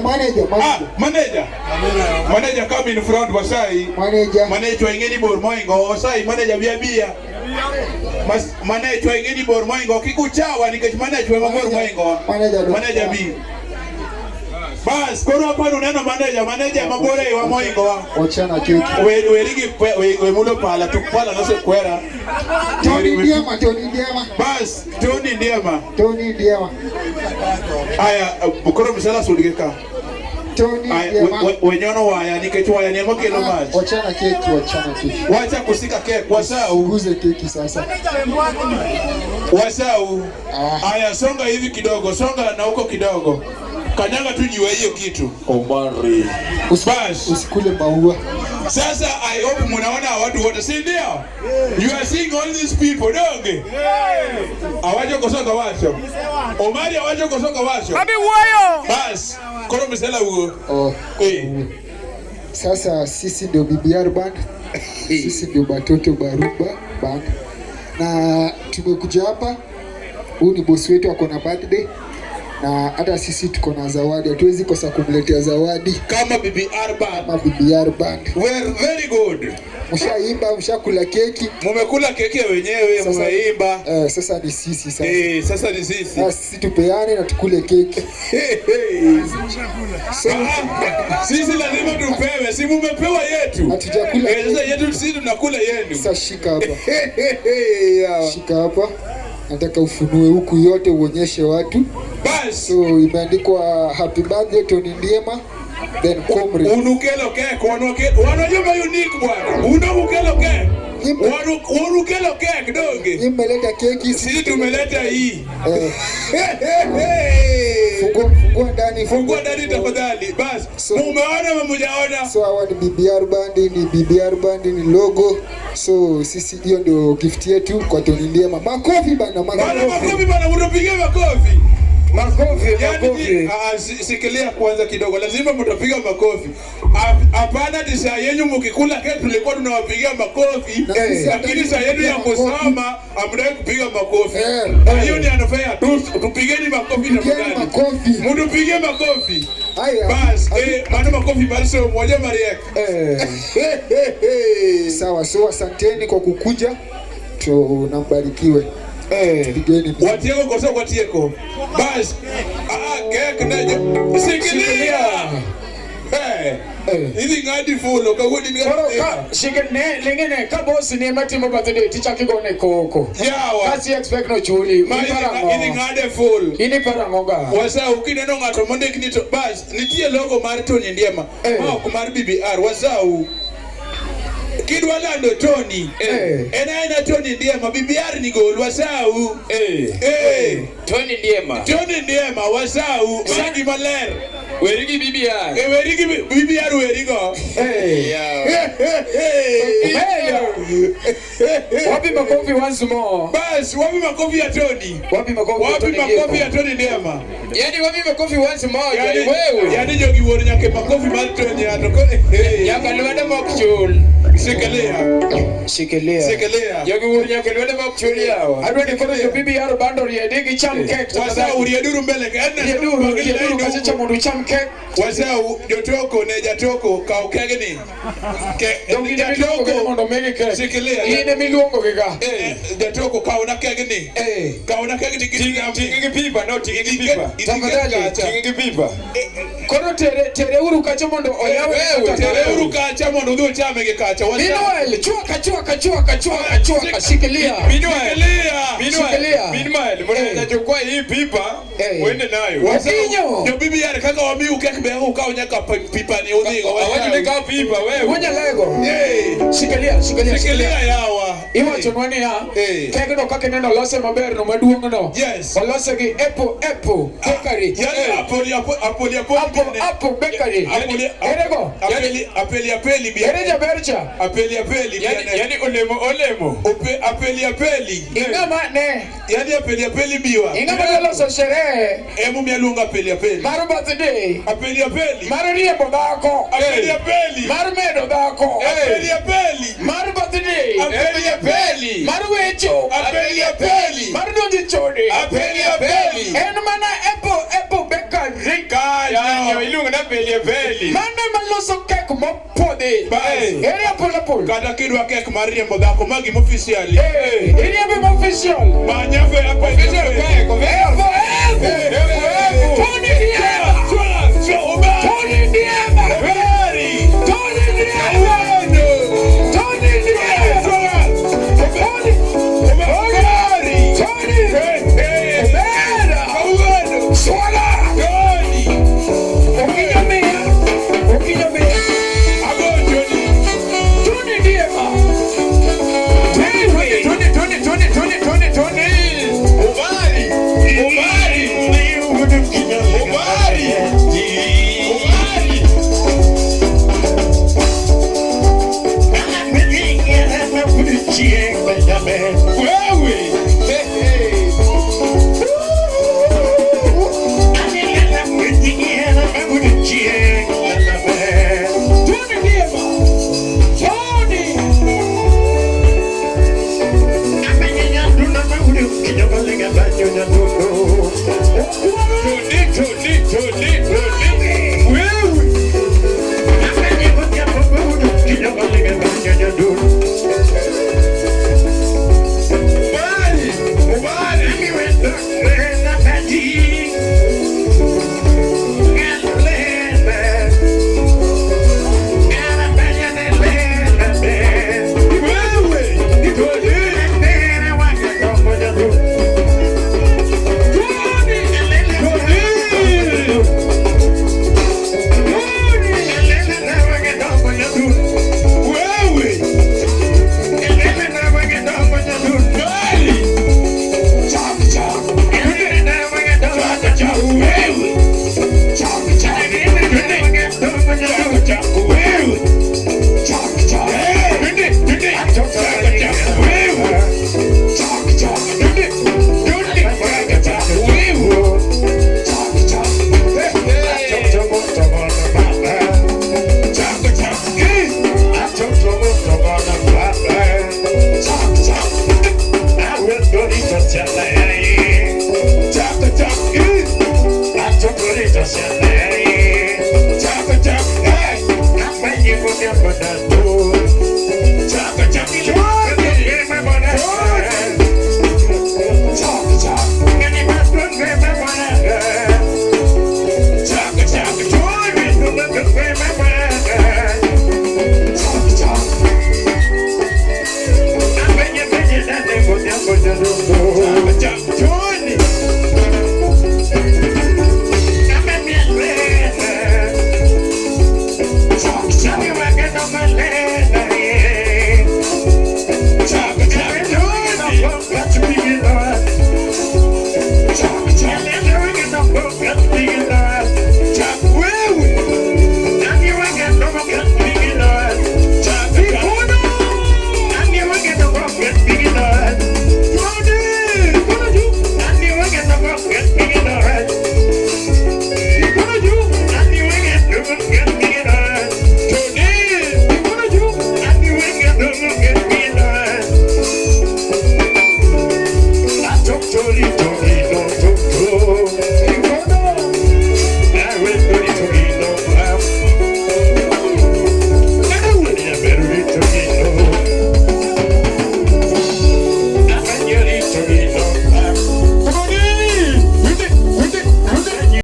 Manager, Ah, manager. manager. Manager, come in front, Wasai. Manager. Manager ingeni bor moingo, Wasai manager bia bia. Mas manager ingeni bor moingo kikuchawa nikech manager mabor moingo. Manager. Manager bi. Bas, koro hapa uneno manager, manager mabor e wa moingo wa. Wachana keki. We werigi we mulo pala tu pala nosekwera. Tony Ndiema, Tony Ndiema. Bas, Tony Ndiema. Tony Ndiema. Aya, koro misala sudge ka. Tony Aya, Ndiema. wenyono waya nikech waya ni ema kelo mach. Wachana keki, wachana keki. Wacha kusika kek, wasau. Uguze keki sasa. Wasau. Ah. Aya, songa hivi kidogo, songa na huko kidogo. Kanyaga tu jiwe hiyo kitu. Omari. Bas. Usikule maua. Sasa I hope munaona watu wote, si ndio? You are seeing all these people, donge? Awacho kosoka wacho. Omari awacho kosoka wacho. Abi wuoyo. Bas, koro misela wuo. Oh. Eh. Sasa sisi ndio BBR band. Sisi ndio Batoto Baruba band. Na tumekuja hapa, huyu ni bosi wetu ako na birthday na hata sisi tuko na zawadi, hatuwezi kosa kumletea zawadi Kama BBR band. kama BBR band. We're very good. Mshaimba, mshakula keki. Mumekula keki wenyewe, mumeimba. Eh, sasa ni sisi sasa. Eh, sasa ni sisi. Sasa sisi tupeane na tukule keki. So, Ah, sisi lazima tupewe, si mumepewa yetu. Hatujakula. Eh, sasa yetu sisi tunakula yenu. Sasa shika hapa. Yeah. Shika hapa. Nataka ufunue huku yote uonyeshe watu. Bas, So imeandikwa happy birthday Tony Ndiema then comrade. Unukelo kek, wanoke, wanajua unique bwana. Unukelo kek. Unukelo kek donge. Nyinyi mmeleta keki, Sisi tumeleta hii. Eh, fungua, fungua ndani. Fungua ndani tafadhali. Bas, mumeona ama mujaona? So hawa ni BBR band, ni BBR band, ni logo. So sisi hiyo ndio gift yetu kwa Tony Ndiema. Makofi bana, Bana makofi. Makofi bana, mtupigie makofi. Makofi, Yaani makofi. ah, sikilia kwanza kidogo, lazima mtapiga makofi. Hapana, ti saa yenyu mkikula keki tulikuwa tunawapigia makofi, Na sisi lakini saa yenu ya makofi. kusoma hamtaki kupiga makofi. Eh. Hiyo ni unfair. Tupigeni makofi Pigeni tafadhali. makofi. Mtupigie makofi. Haya. Bas, maana makofi basi moja Mariek. Sawa, so asanteni kwa kukuja. Tunambarikiwe. Pigeni mziki. Watieko koso watieko. Bas. Ah, kek na sikilia. Eh. Idhi ng'adi fulo kawuono in Koro ng'adi. ka shike ne lingene ka boss ni ema timo birthday tichako igone koko. Yawa. Kasi expect no chuli. Ma Iparo idhi ang'o? ng'ade full. In iparo ang'o ga? Wasau kineno ng'ato mondik ni to bas nitie logo mar Tony Ndiema ma ok mar BBR wasau. Kidwa lando Tony, en aena Tony Ndiema, BBR ni gol wasau. Eh. Tony Ndiema. Tony Ndiema wasau, mano gima ler. Weri gi BBR. E weri gi BBR werigo. Yeah. Hey. Wapi makofi once more? Bas, wapi makofi ya Tony? Wapi makofi ya Wapi Tony makofi ya Ndiema? Tony Ndiema? Yani wapi makofi once more? Yani, Wewe. yani jogi wuon nyaka makofi mar Tony ato ko. Nyaka lwedo mok chul. Shikilia. Shikilia. Shikilia. Jogi wuon nyaka lwedo mok chul yawa. Adwa ni koro jo BBR band oriedi gicham kek. Wasau rieduru mbele ka. Rieduru, rieduru kachacha mondo ucham kek. Wasau jotoko ne jatoko kaw kegni. Ke Dong in ema iluongo gi jatoko mondo omigi kek. Shikilia. In ema iluongo gi ka. Eh, jatoko kawna kegni. Kawna kegni Ting' gi pipa, no ting' gi pipa. Tafadhali. Ting' gi pipa. Koro tere tere uru kacha mondo oyaw. Wewe, Tere uru kacha mondo udhi uchame gi kacha. Wasau. Meanwhile, chwaka chwaka chwaka chwaka chwaka shikilia. Meanwhile, Shikilia. Shikilia. Meanwhile, mnaweza chukua hii pipa uende nayo. Okinyo. Jo BBR kaka wamiu kek be ukaw nyaka pipani udhigo. Awacho ni kaw pipa wewe. Wunyalego. Eh. Shikilia, shikilia, Shikilia shikilia. yawa. Iwachonwa niya, kegno kaka ineno olose maber no maduong' no. Yes. Olose gi Apple Apple Bakery. Yani apoli apoli apoli. Apple Apple Bakery. Apoli Erego. Apeli apeli apeli bi. Ere jaber cha. Apeli apeli. Yani yani olemo olemo. Ope apeli apeli. Ing'ama ne. Yani apeli apeli biwa. Ing'ama dwa loso sherehe Emu mialuongo apeli apeli. mar birthday. Apeli apeli. Mar riembo dhako. Apeli apeli. Mar medo dhako. Apeli apeli. Mar birthday. Apeli apeli. Mar wecho. Apeli apeli. Mar donjo e chode. Apeli apeli. En mana Apple Apple Bakery. Ka Yanyo iluongo na Belie Beli. Mano ema loso kek mopodhi. Bas. Eri apol apol. Kata kidwa kek mar riembo dhako ma gima officially. Iriembe ma official. Manya fe Official kek, official. Evo, evo. Evo, evo. Tony Ndiema.